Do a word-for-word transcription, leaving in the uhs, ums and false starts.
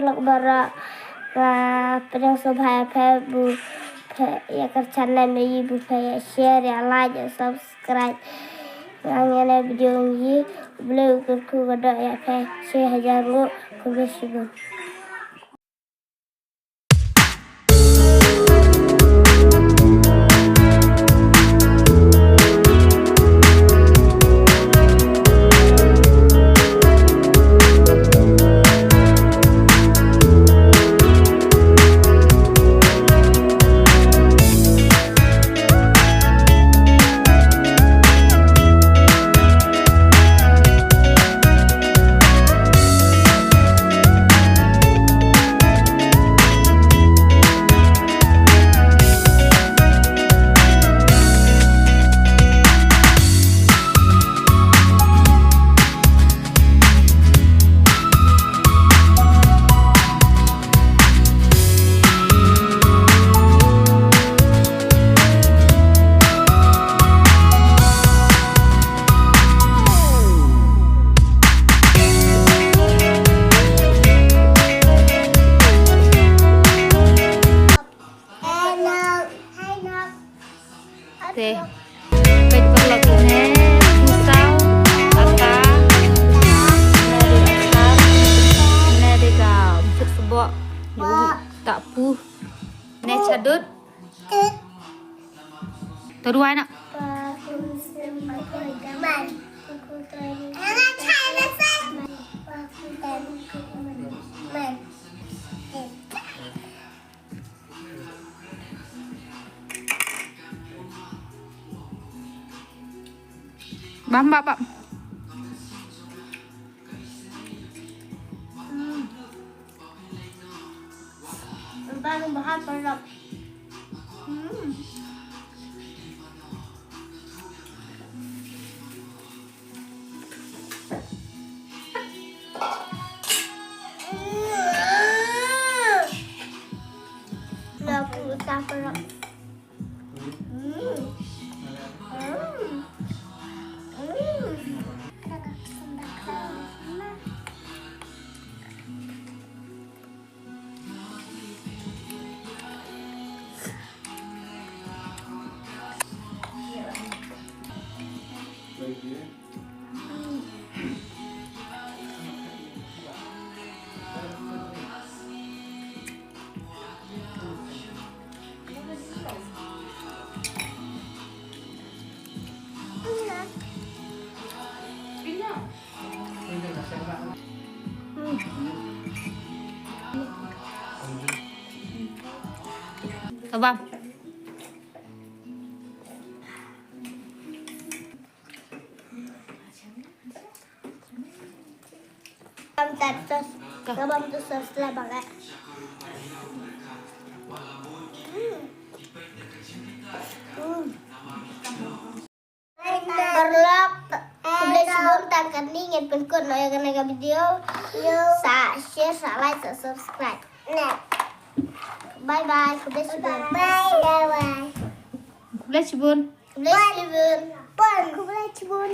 Lok baroh, nga pdiang sngewbha ïa phi ba phi ïa kyrchan lem ïa ngi, ba phi ïa share, ïa like, ïa subscribe. Nga ngin ïa video ngi, U Blei u kyrkhu kyrdoh ïa phi shi hajar nguh. Khublei shibun. Te. Peit paralok ine, phew saw, kata, ne dei asar, ne dei ka msut sboh, ne uwit, ta puh, ne chadut. Ta duwai na. Bam, bam, bam. Hmm. Bam, bam, bam. Hmm. Sabar. Bam tu sos, bam tu sos lah bangat. Hmm. Hmm. Paralok, khublei shibun, tang katne ngin pynkut noh ïa kane ka video. Sa share, sa like, sa subscribe. Bye bye, khublei shibun. Bye bye. Khublei shibun. Khublei shibun. Khublei shibun.